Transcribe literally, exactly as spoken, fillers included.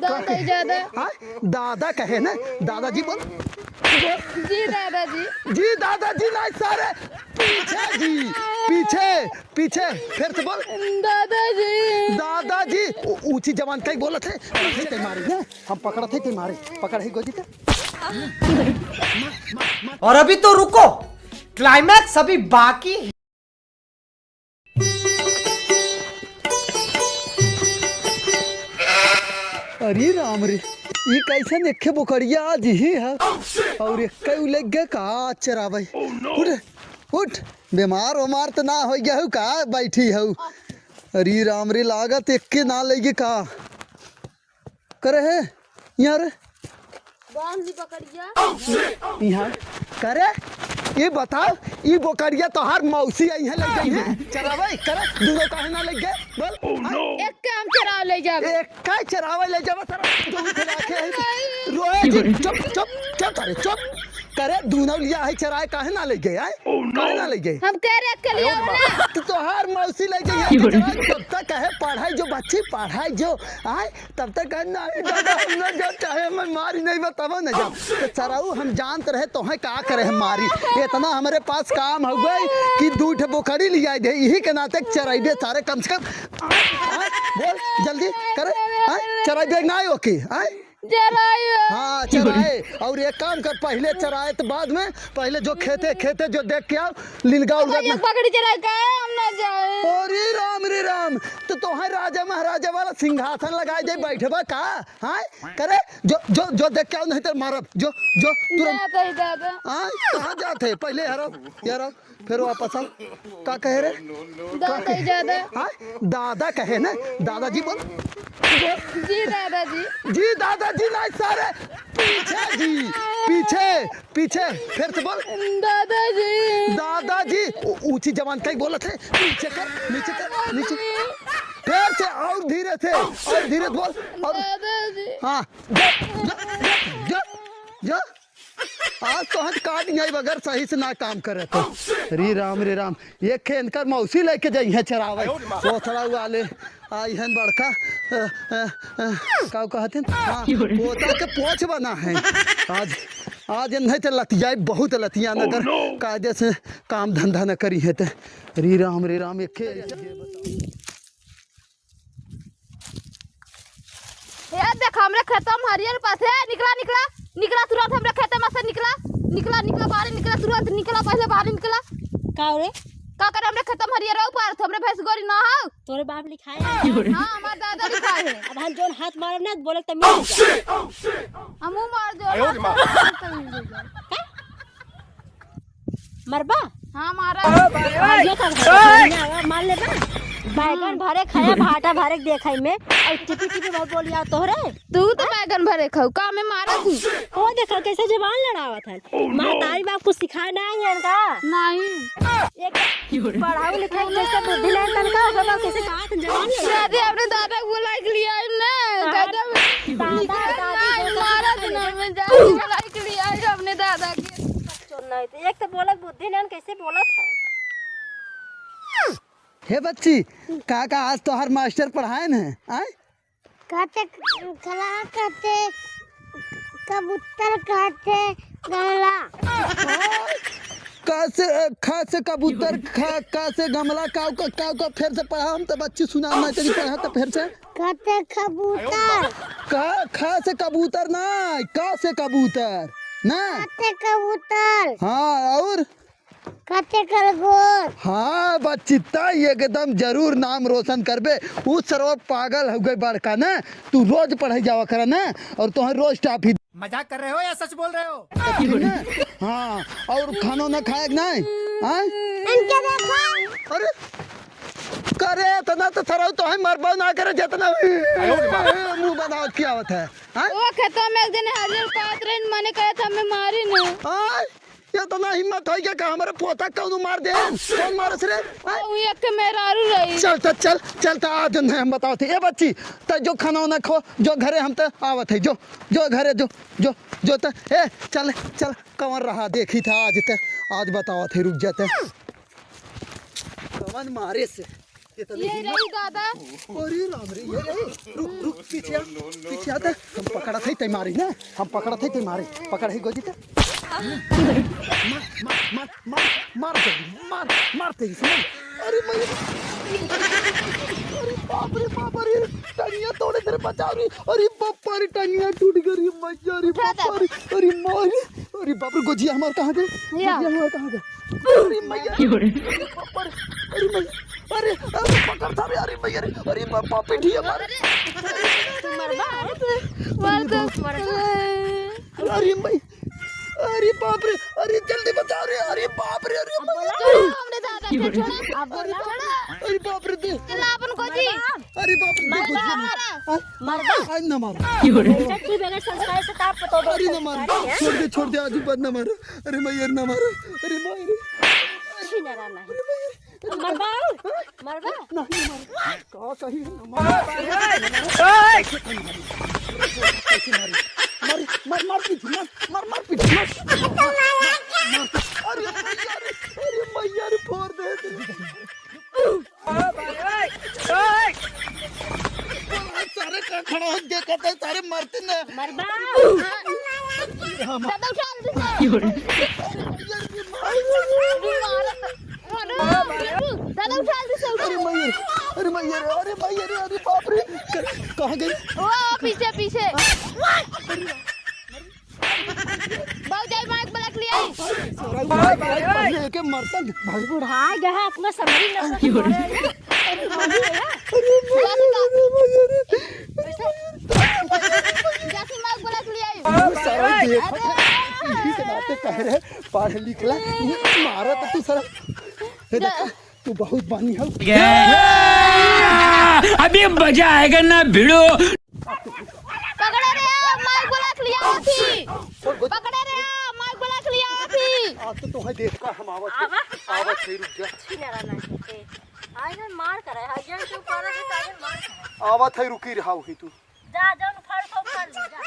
दादा ही दादा। हाँ? दादा कहे ना, दादाजी बोल। जी दादाजी। जी दादाजी ना सारे, पीछे जी, पीछे, पीछे, फिर से बोल। दादाजी। दादाजी, ऊ-, ऊंची जबान कई बोलत है, पीछे ते मारे ना, हम पकड़त है ते मारे, पकड़ है गोजी ते। और अभी तो रुको, climax अभी बाकी है। अरे राम रे, ई कैसन एक्खे बोकड़िया आज ही है और एक्के उ लग गए का चरावे। उठ, उठ, बीमार उमार तो ना हो गया हो का, बैठी हो। अरे राम रे, लागत एक्के ना लगे का। करे है यहाँ रे। बांध ली बकरिया। यहाँ करे, ये बताओ, ये बोकरिया तोहार मौसी आई है, ले गई है चरावे, करे, दूनो काहे ना ले गए, बोल। हाँ? एक काम चरावे ले जावे। एक का चरावे ले जावे, सारा दूध खिला के है। रोए जी, चुप, चुप, चुप, अरे चुप। करे, दूनो लिया है चराए, काहे ना ले गए, आए? काहे ना ले गए? हम कह रहे के लिए ना। तो तोहार मौसी ले गई है चराए, तब तक कहे पढ़ाई जो बच्ची, पढ़ाई जो, आए? तब तक कहे, "नहीं दादा, हम ना जाब, चाहे हमें मारी नहीं, बतावा ना जाब।" तो चराऊ हम जानत रहे तोहे का करे हम मारी। इतना हमरे पास काम हो गए कि दू ठे बोकरी लिया दे, यही के नाते चराइबे सारे कम से कम। हाँ, बोल जल्दी करे, हाँ, चराइबे ना ओके, हाँ? चराई। हाँ, चराए। और एक काम कर, पहले चराए तो बाद में, पहले जो खेते, खेते जो देख के आओ, लिलगा उलगा एक ना। बकरी चराई का है, हम ना जाए। अरे राम रे राम, तो तोहे राजा महाराजा वाला सिंहासन लगाए दे, बैठबा का? हाँ? करे, जो, जो, जो देख के आओ, नहीं तो मारब। जो, जो, तुरंत। दादा ही दादा। हाँ, कहाँ जात है? पहले हरो, यारो, फिर वापस आओ। का कहे रे? दादा ही दादा। हाँ? दादा कहे ना, दादाजी बोल। जी दादाजी। जी दादाजी ना सारे, पीछे जी, पीछे, पीछे, फिर से बोल। दादाजी। दादाजी, ऊ-, ऊंची जबान कई बोलत है, नीचे कर, नीचे कर, नीचे। फिर से और धीरे से, और धीरे से बोल, और दादाजी। हाँ, जा, जा, जा, जा, जा। आज तो हम काट नहीं बगैर सही से ना काम करे तो। रे राम, रे राम, ये खेन कर मौसी लेके जाई है चरावे। पोथड़ा वाले आई हन बड़का, अ, अ, अ, का कहते हैं? हाँ, पोता के पोछ बना है। आज, आज नहीं तो लतियाई बहुत लतियान अगर कायदे से काम धंधा न करी है तो। रे राम, रे राम, एक खे- ए, देख, हमरे खेतवा में हरियर पास है। निकला, निकला, निकला तुरंत हमरे खेते में से निकला। निकला, निकला, बाहर निकला, तुरंत निकला, पहले बाहर निकला। का हो रे? का करे हमरे खेतवा में हरियर पास, हमरे भैंस गोरी ना हो? तोरे बाप लिखाए है। हाँ, हमार दादा लिखाए है। अब हम जोन हाथ मारब ना, बोले तो मिल जाए। हमहू मार दो। आयो रे माँ। का? मरबा? हाँ, मारा। हाँ, यो का भाई, मार लेबा। बैगन भरे खाया, भाटा भरे देखाई में। और टिपी टिपी बहुत बोलिया तोहरे। तू तो बैगन भरे खाऊ, का में मारा तू? ओ देखा कैसे जबान लड़ावत है। महतारी बाप कुछ सिखाए ना आई है इनका। नहीं। एक पढ़ाऊ लिखाऊ जैसे बुद्धि नहीं तनका, ओकर बाद कैसे कहा था जबान लड़ावत है। दादी अपने दादा को बुला के लिया है ना। हाँ। दादा, दादा, नहीं, मारा तो ना, मैं जाके बुला के लिया है अपने दादा के। चोर नहीं तो, एक तो बोलत बुद्धि नहीं, कैसे बोलत है? हे बच्ची, का, का आज तोहार मास्टर पढ़ाएन है, आय? कहते खला, कहते कबूतर, कहते गमला। का से, अ, खा से कबूतर, खा, का से गमला, काऊ का, काऊ का, फिर से पढ़ा, हम तो बच्ची सुना, मैं तेरी पढ़ा तो फिर से। कहते कबूतर। का, खा से कबूतर ना, का से कबूतर ना। कहते कबूतर। हाँ, और? कहते खरगोश। हाँ, बच्चित्ता एकदम जरूर नाम रोशन करबे। उ सरवा पागल हो गए बड़का ना, तू रोज पढ़े जावा करा ना, और तोहर रोज टाफी। मजाक कर रहे हो या सच बोल रहे हो? हाँ, और खानो ना खाए के नहीं? हाँ? इनके देखो। अरे, करे इतना तो सरऊ तो है, मरबो ना करे जितना भी मुंह बनाओ क्या होता है? हाँ? वो खेतवा में एक दिन हरियर पात रहिन, मने कहे था हमें मारी न। हाँ? इतना हिम्मत होई क्या कि हमरे पोता कौनो मार दे? कौन मारस रे? हाँ? वो एक के मेहरारू रही। चल त, चल, चल त, आज नहीं हम बतावत है। ए बच्ची, त जो खाना वाना खो, जो घरे हम त आवत है, जो, जो घरे, जो, जो, जो त, ए, चल, चल, कौन रहा देखी था आज त, आज बतावत है, रुक जाते। कौन मारे से? ये रही दादा। अरे राम रे, ये रही। रुक, रुक, पीछे आ, पीछे आ त। हम पकड़त है, तै मारी ना। हम पकड़त है, तै मारी। पकड़ है गोदी त। मार, मार, मार, मार, मार जल्दी, मार, मार तेजी से, मार। अरे मैं, अरे बाप रे बाप, अरे टंगिया तोड़े तेरे, बचाओ रे। अरे बाप रे, टंगिया टूट गई रे, मैया रे, उठा बाप रे। अरे मार, अरे बाप रे, गोजिया हमार कहाँ गए? या। गोजिया हमार कहाँ गए? अरे मैया, अरे बाप रे, अरे मैया, अरे, अरे पकड़ था रे, अरे मैया रे, अरे बाप, बाप, पीठी हमार। तू मरबा, मार दो, मरबा। अरे मैं, अरे बाप रे, अरे जल्दी बचाओ रे, अरे बाप रे, अरे अब बोला, हमने दादा के छोड़ा, अब बोला। अरे बाप रे, दे। चला अपन को जी। अरे बाप रे, दे, मरबा, गोजिया मार। मरबा। हाँ? मरबा। आज ना मारो। बेटा, तू बगैर संस्कार से ताप पतो दो अरे ना मारो, संस्कार है। छोड़ दे, छोड़ दे, आज बाद ना मारो। अरे मैया रे, ना मारो। अरे माई रे। छीना रहा नहीं। अरे मैया रे। मरबा, मरबा। नहीं, नहीं मारो। का कही है, ना मारो। कैसे मारी? मारी, मार, मार पीछे, मार, मार, मार पीछे, मार। मार पीछे। अरे मैया रे, अरे मैया रे, फोड़ दे। सारे का खड़ा हो देखत है, सारे मरते ना। मरबा। दादा उठा ले। दादा उठा ले, उठा। अरे मैया रे, अरे मैया रे, अरे मैया रे, अरे बाप रे। क-, कहाँ गई? ओ, पीछे, पीछे। बाबू जाई, माइक ब्लैक ले आई। सारा भाई, भाई, पहले एके मरता। भाई बुढ़ा गया है, अपना समझी ना। अरे मैया रे, अरे मैया रे, अरे मैया रे। जाके माइक ब्लैक ले आई। वो सारा देखो, अरे। इसी के नाते कह रहे, पढ़ लिख ला, मारा तो तू सारा। हे देखो, तू बहुत बानी हो। अभी मजा आएगा ना भिड़ो। पकड़े रे, माइक ब्लैक लिया थी। पकड़े रे, माइक ब्लैक लिया थी। आज तो तोहे देख का हम आवत है। आवा, आवा। आवत है, रुक जा। छीना रहा ना। आज मार करे, आज जन तू करे, आज मार करे। आवत है, रुकी रहा वही तू। जा, जौन उखाड़ के उखाड़ ले, जा।